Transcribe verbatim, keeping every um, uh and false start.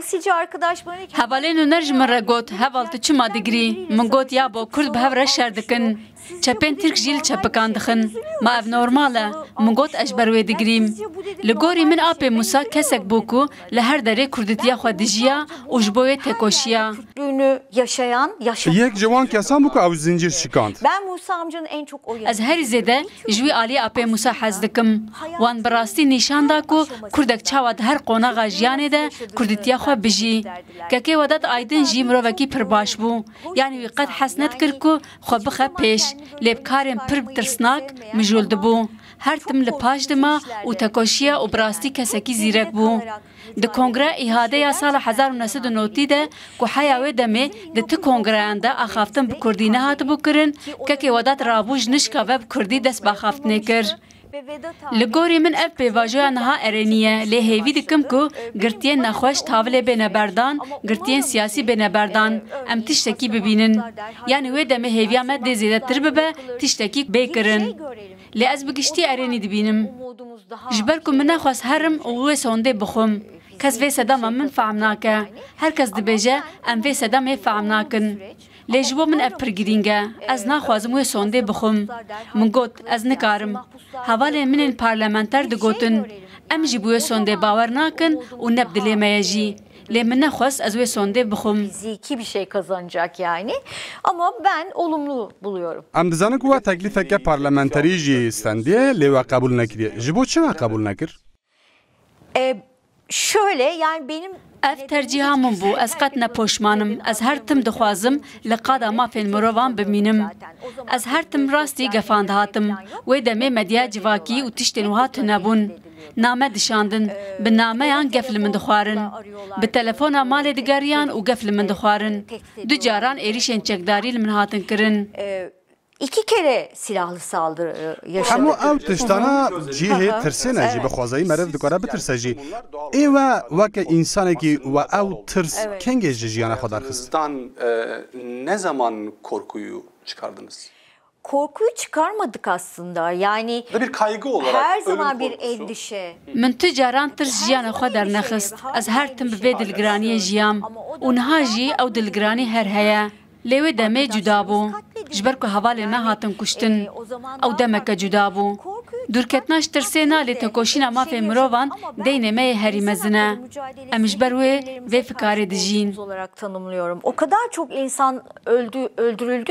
Siyasetçi arkadaş bana ki Hevalên nûner ji min re got, "Heval, tu çima digirî?" Min got, "Yabo, Kurd bi hev re şer dikin. Çepên Tirk jî li çepikan dixin. Ma ev normal e?" Min got, "Ez ji ber wê digirîm." Li gorî min apê Musa kesek bû ku li her derê kurditiya xwe dijiya û ji bo wê tekoşiya. Türklüğünü yaşayan, yaşayan Yek ji wan kesan bû ku ew zincîr şikand. Ben Musa amcanın en çok o yanı. Ez herî zêde ji wî aliyê apê Musa hez dikim. Wan bi rastî nîşan da ku kurdek çawa di her qonaxa jiyanê de kurditiya xwe bijî. Kekê Wedat Aydin jî mirovekî pir baş bû. Yanî wî qet hez nedikir ku xwe bixe pêş. Lê bi karên pir tirsnak mijûl dibû. Her tim li paş dima û tekoşiya û bi rastî kesekî zîrek bû. Di kongre îhade ya sala hezar û neh sed û notî de ku heya wê demê di ti kongreyan de axaftin bi kurdî nehatibû kirin, kekê Wedat rabû ji nişka ve bi kurdî dest bi axaftinê kir. Li gorî min ev pêvajoya niha erênî ye, lê hêvî dikim ku girtiyên nexweş tavilê bêne berdan, girtiyên siyasî bêne berdan, em tiştekî bibînin. Yanî wê demê hêviya me dê zêdetir bibe, tiştekî bê kirin. Lê ez bi giştî erênî dibînim. Ji ber ku min nexwest herim û wê sondê bixwim. Kes vê sedema min fehm nake. Her kes dibêje, "Em vê sedemê fehm nakin." Lê ji bo min ev pir girîng e. Ez naxwazim wê sondê bixwim. Min got, "Ez nikarim." Hevalên min ên parlamenter digotin, "Em jî bi wê sondê bawer nakin û ne bi dilê me ye jî." Lê min nexwest ez wê sondê bixwim. Fiziki bir şey kazanacak yani. Ama ben olumlu buluyorum. Em dizanin ku we teklîfeke parlamenterî jî stendiye, lê we qebûl nekiriye. Ji bo çi we qebûl nekir? E, şöyle yani benim Ev tercîha min bû, ez qet ne poşman im. Ez her tim dixwazim li qada mafên mirovan bimînim. Ez her tim rastî gefan dihatim. Wê demê medya civakî û tiştên wiha tune bûn. Name dişandin, bi nameyan gef li min dixwarin. Bi telefona malê digeriyan û gef li min dixwarin. Du caran êrîşên çekdarî li min hatin kirin. E, iki kere silahlı saldırı e, yaşadık. Hemû ew tiştana cihê tirsê ne jî, bi xwezayî meriv dikare bitirse jî. Ê we weke însanekî we ew tirs kengê ji jiyana xwe derxist? Sizden e, ne zaman korkuyu çıkardınız? Korkuyu çıkarmadık aslında. Yani Ve bir kaygı olarak her ölüm zaman bir korkusu. Endişe. Min tu caran tirs jiyana xwe dernexist. Ez her tim bi vê dilgiraniyê jiyam. Û niha jî ew dilgiranî her heye. Lê wê demê cuda bû. Ji ber ku hevalên me hatin kuştin. Ew demeke cuda bû. Dûrketina ji tirsê na lê tekoşîna mafê mirovan deynê me yê herî mezin e. Em ji ber wê vê fikarê dijîn. Olarak tanımlıyorum. O kadar çok insan öldü, öldürüldü.